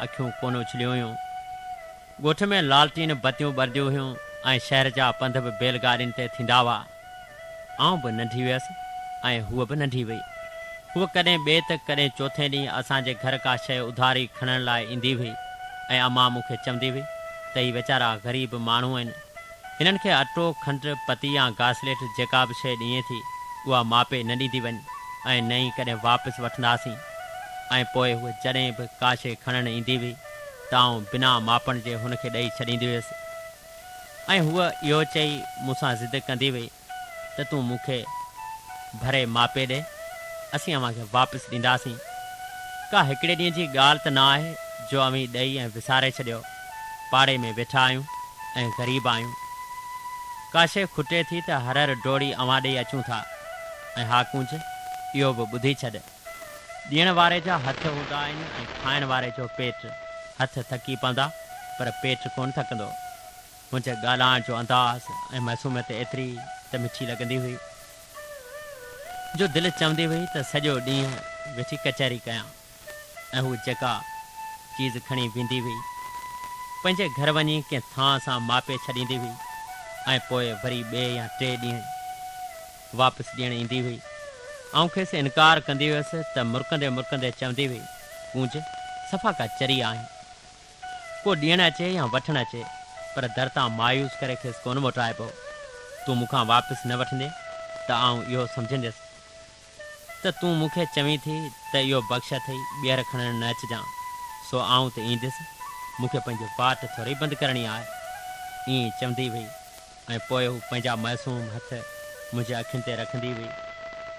اکيون ڪونه اڇليون هيون. ڳوٺ ۾ لالٽين بتيون ٻرنديون هيون ۽ شهر جا پنڌ به بيل گاڏين تي ٿيندا هئا. آئون به ننڍي هيس ۽ هوء به ننڍي هئي. هوء ڪڏهن ٻئي ته ڪڏهن چوٿين ڏينهن اسان جي گهر ڪا شيء اڌاري کڻڻ لاء ايندي هئي ۽ امان مون کي چوندي هئي ته هي ويچارا غريب ماڻهو آهن. هنن کي اٽو، کنڊ، پتي يا گاسليٽ جيڪا به شيء ڏئين ٿي، اها ماپي نه ڏيندي وڃ ۽ نه ئي ڪڏهن واپس وٺنداسين. ۽ پوء هوء جڏهن به ڪا شيء کڻڻ ايندي هئي ته آئون بنا ماپڻ جي هن کي ڏئي ڇڏيندي هيس ۽ هوء اهو چئي مون سان ضد ڪندي هئي ته تون مون کي ڀري ماپي ڏي، اسين اوهان کي واپس ڏينداسين. ڪا هڪڙي ڏينهن جي ڳالهه ته نه آهي جو اوهين ڏئي ۽ وساري ڇڏيو. پاڙي ۾ ويٺا آهيون ۽ غريب آهيون. ڪا شيء کٽي ٿي ته هر هر ڊوڙي اوهان ڏي اچون ٿا. ۽ ها ڪونج، اهو به ٻڌي ڇڏ. ڏيڻ واري جا هٿ هوندا آهن ۽ کائڻ واري جو پيٽ. هٿ ٿڪي پوندا پر پيٽ ڪونه ٿڪندو. منهنجي ڳالهائڻ جو انداز ۽ معصوميت ايتري ته مٺي لڳندي هئي جو دل چوندي هئي ته سڄو ڏينهن ويٺي ڪچهري ڪيان ۽ هوء جيڪا چيز کڻي ويندي هئي، پنهنجي گهر وڃي ڪنهن ٿانء سان ماپي ڇڏيندي هئي ۽ پوء وري ٻئي يا ٽئين ڏينهن واپس ڏيڻ ايندي هئي. آئون کيس انڪار ڪندي هيس ته مرڪندي مرڪندي چوندي هئي، ڪونج، صفا ڪا چري آهين. ڪو ڏيڻ اچي يا وٺڻ اچي، پر در تان مايوس ڪري کيس ڪونه موٽائبو. تون مون کان واپس نه وٺندين ته آئون اهو سمجهنديس ته تون مون کي چوين ٿي ته اهو بخش اٿئي، ٻيهر کڻڻ نه اچجان. سو آئون ته اينديس، مون کي پنهنجي واٽ ٿورئي بند ڪرڻي آهي. ائين چوندي هئي ۽ پوء هو پنهنجا معصوم هٿ منهنجي اکين تي رکندي هئي.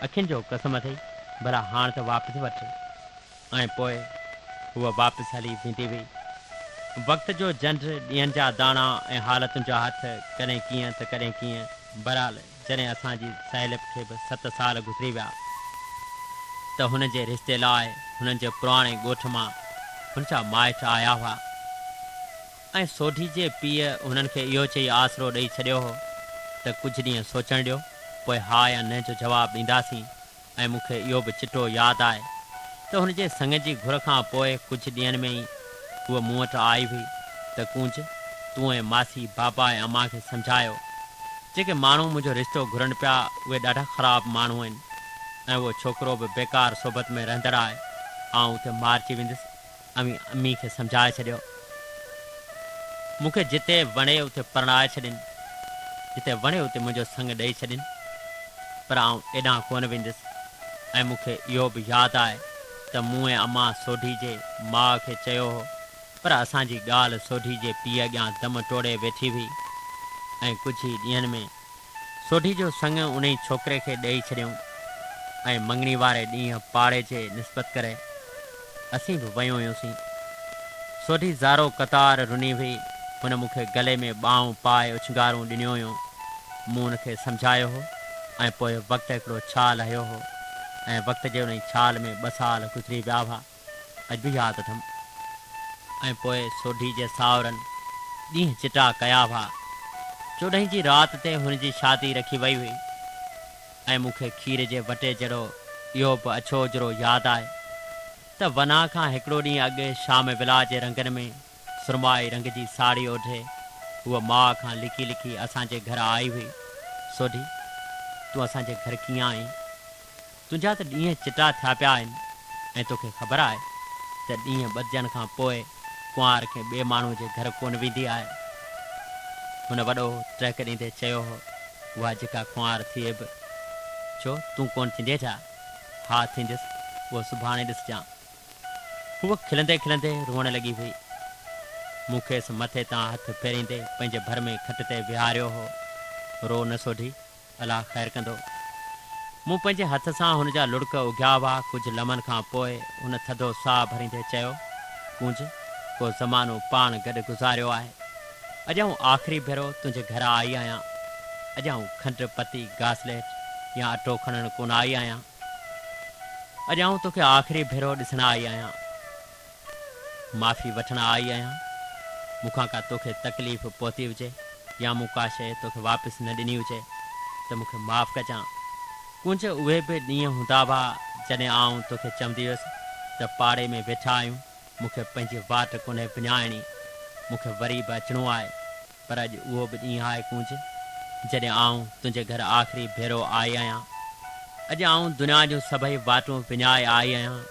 اکين جو قسم اٿئي، ڀلا هاڻ ته واپس وٺ. ۽ پوء هوء واپس هلي ويندي هئي. وقت جو جنڊ، ڏينهن جا داڻا ۽ حالتن جا هٿ ڪڏهن ڪيئن ته ڪڏهن ڪيئن. بهرحال جڏهن اسان جي سهيلپ کي به ست سال گذري ويا ته هن جي رشتي لاء هنن جي پراڻي ڳوٺ مان هن جا مائٽ آيا هئا ۽ سوڍي جي پيء هنن کي اهو چئي آسرو ڏئي ڇڏيو هو ته ڪجهه ڏينهن سوچڻ ڏيو پوء ها يا نه جو جواب ڏينداسين. ۽ مون کي اهو به چٽو ياد آهي ته هن جي سڱ جي گهر کان پوء ڪجهه ڏينهن ۾ ئي هوء مون وٽ آئي هئي ته ڪونج، تون ۽ ماسي، بابا ۽ امان کي سمجهايو. جيڪي ماڻهو منهنجو رشتو گهرن پيا، اهي ڏاڍا خراب ماڻهو آهن ۽ اهو ڇوڪرو به بيڪار صحبت ۾ رهندڙ آهي. آئون اتي مارجي ويندس. اوهين امي کي سمجهائي ڇڏيو. مون کي جتي وڻي اتي پرڻائي ڇڏين، جتي وڻي اتي منهنجو سڱ ڏئي ڇڏين، پر آئون ايڏانهن ڪونه ويندس. ۽ مون کي اهو به ياد آهي ته مون ۽ امان سوڍي جي ماء کي چيو هو، پر اسان جي ڳالهه سوڍي جي پيء اڳيان دم ٽوڙي ويٺي هئي ۽ ڪجهه ئي ڏينهن ۾ سوڍي جو سڱ انهي ڇوڪري کي ڏيئي ڇڏيائون ۽ مڱڻي واري ڏينهن پاڙي جي نسبت ڪري اسين به ويون هيونسين. سوڍي زارو قطار رني هئي. هن مون کي گلي ۾ ٻانهون پائي اڇنگارون ڏنيون هيون. مون هن کي سمجهايو هو ۽ پوء وقت هڪڙو ڇال هنيو هو ۽ وقت جي انهي ڇال ۾ ٻه سال گذري ويا هئا. اڄ به ياد اٿم. ۽ پوء سوڍي جي ساهرن ڏينهن چٽا ڪيا هئا. چوڏهين جي رات تي هن جي شادي رکي وئي هئي ۽ مون کي کير جي وٽي جهڙو اهو به اڇو اجرو ياد آهي ته ونا کان هڪڙو ڏينهن اڳ شام ولا جي رنگن ۾ سرمائي رنگ جي ساڙهي اوڍي هوء ماء کان لڪي لڪي اسان جي گهر آئي هئي. سوڍي، تون اسان جي گهر ڪيئن آئين؟ تنهنجا ته ڏينهن چٽا ٿيا پيا آهن ۽ توکي خبر آهي ته ڏينهن ٻڌجڻ کان پوء ڪنوار ڪنهن ٻئي ماڻهوء جي گهر ڪونه ويندي آهي. هن وڏو ٽهڪ ڏيندي چيو هو، اها جيڪا ڪنوار ٿئي به، ڇو، تون ڪونه ٿيندين ڇا؟ ها ٿيندس، اهو سڀاڻي ڏسجان. هوء کلندي کلندي روئڻ لڳي هئي. مون کيس مٿي تان هٿ ڦيريندي پنهنجي ڀر ۾ کٽ تي ويهاريو هو. رو نه سوڍي، الله خير ڪندو. مون پنهنجي هٿ سان هن جا لڙڪ اگهيا هئا. ڪجهه لمحن کان پوء هن ٿڌو ساهه ڀريندي چيو، ڪونج، ڪو زمانو پاڻ گڏ گذاريو آهي. اڄ آئون آخري ڀيرو تنهنجي گهر آئي آهيان. اڄ آئون کنڊ، پتي، گاسليٽ يا اٽو کڻڻ ڪونه آئي آهيان. اڄ آئون توکي آخري ڀيرو ڏسڻ آئي آهيان. معافي وٺڻ آئي آهيان. مون کان ڪا توکي تڪليف پهتي هجي يا مون ڪا شيء توکي واپس نه ڏني هجي ته مون کي معاف ڪجان. ڪونج اهي به ڏينهن هوندا هئا جڏهن آئون توکي چوندي هيس ته پاڙي ۾ ويٺا آهيون. مون کي پنهنجي واٽ ڪونهي وڃائڻي. مون کي وري به اچڻو آهي. پر اڄ اهو به ڏينهن آهي ڪونج، جڏهن آئون تنهنجي گهر آخري ڀيرو آئي آهيان. اڄ آئون دنيا جون سڀئي واٽون وڃائي آئي آهيان.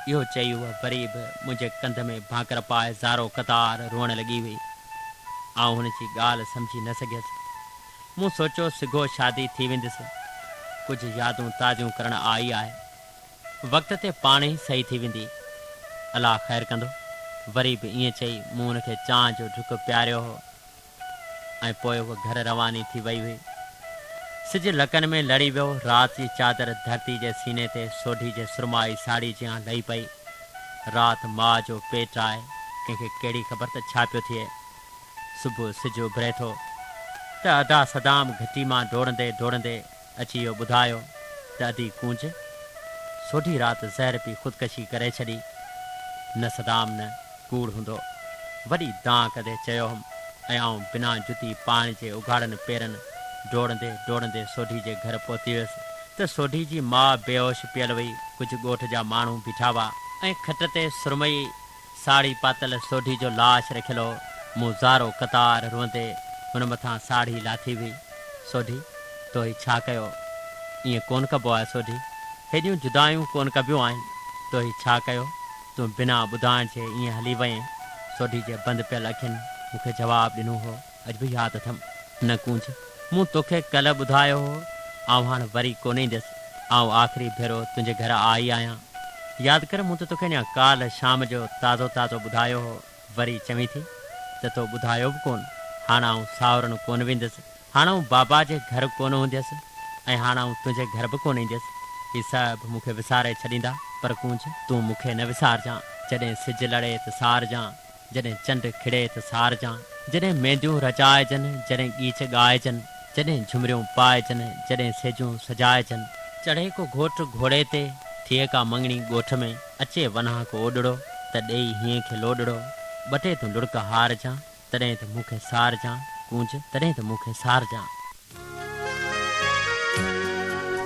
اهو چئي هوء وري به منهنجي ڪنڌ ۾ ڀاڪر پائي زارو قطار روئڻ لڳي هئي. آئون هن جي ڳالهه سمجهي نه سگهيس. مون سوچيو سگهو شادي ٿي ويندس. ڪجهه يادون تازيون ڪرڻ آئي آهي. وقت تي پاڻ ئي صحيح ٿي ويندي. الله خير ڪندو. وري به ائين چئي مون هن کي چانهه جو ڍڪ پياريو هو ۽ پوء هوء گهر رواني ٿي وئي هئي. سج لڪن ۾ لڙي ويو. رات جي چادر ڌرتي جي سيني تي سوڍي جي سرمائي ساڙهي جيان لهي پئي. رات ماء جو پيٽ آهي، ڪنهن کي ڪهڙي خبر ته ڇا پيو ٿئي. صبح سج اڀري ٿو ته ادا صدام گهٽي مان ڊوڙندي ڊوڙندي اچي اهو ٻڌايو ته ادي ڪونج سوڍي رات زهر پي خودڪشي ڪري ڇڏي. نه صدام نه، ڪوڙ هوندو. وڏي دانهن ڪندي چيو هئم ۽ آئون بنا جتي پائڻ جي اگهاڙن پيرن ڊوڙندي ڊوڙندي سوڍي جي گهر پهتي هيس ته سوڍي جي ماء بيهوش پيل هئي، ڪجهه ڳوٺ جا ماڻهو بيٺا هئا ۽ کٽ تي سرمئي ساڙهي پاتل سوڍي جو لاش رکيل هو. مون زارو قطار روئندي هن مٿان ساڙهي لاٿي هئي. سوڍي، تو هي ڇا ڪيو؟ ائين ڪونه ڪبو آهي سوڍي. هيڏيون جدايون ڪونه ڪبيون آهن. تو هي ڇا ڪيو؟ تون بنا ٻڌائڻ جي ائين هلي وئين. سوڍي جي بند پيل اکين مون کي جواب ڏنو هو. اڄ به ياد اٿم. نه ڪونج، مون توکي ڪلهه ٻڌايو هو، آئون هاڻ وري ڪونه ايندس. آئون آخري ڀيرو تنهنجي گهر آئي آهيان. ياد ڪر مون ته توکي اڃا ڪالهه شام جو تازو تازو ٻڌايو هو. وري چوين ٿي ته تو ٻڌايو به ڪونه. هاڻ آئون ساهورن ڪونه ويندس. هاڻ آئون بابا جي گهر ڪونه هونديس ۽ هاڻ آئون تنهنجي گهر به ڪونه اينديس. هي سڀ مون کي وساري ڇڏيندا، پر ڪونج، تون مون کي نه وسارجان. جڏهن سج لڙي ته سارجان. جڏهن چنڊ کڙي ته سارجان، جڏهن مينديون رچائجن، جڏهن ڳيچ ڳائجن، جڏهن جهمريون پائجن، جڏهن سيجون سجائجن. چڙهي ڪو گهوٽ گهوڙي تي، ٿئي ڪا مڱڻي ڳوٺ ۾، اچي ونهان ڪو اوڏڙو، ته ڏيئي هينئين کي لوڏڙو، ٻٽي تون لڙڪ هارجان، تڏهن ته مون کي سارجان، ڪونج، تڏهن ته مون کي سارجان.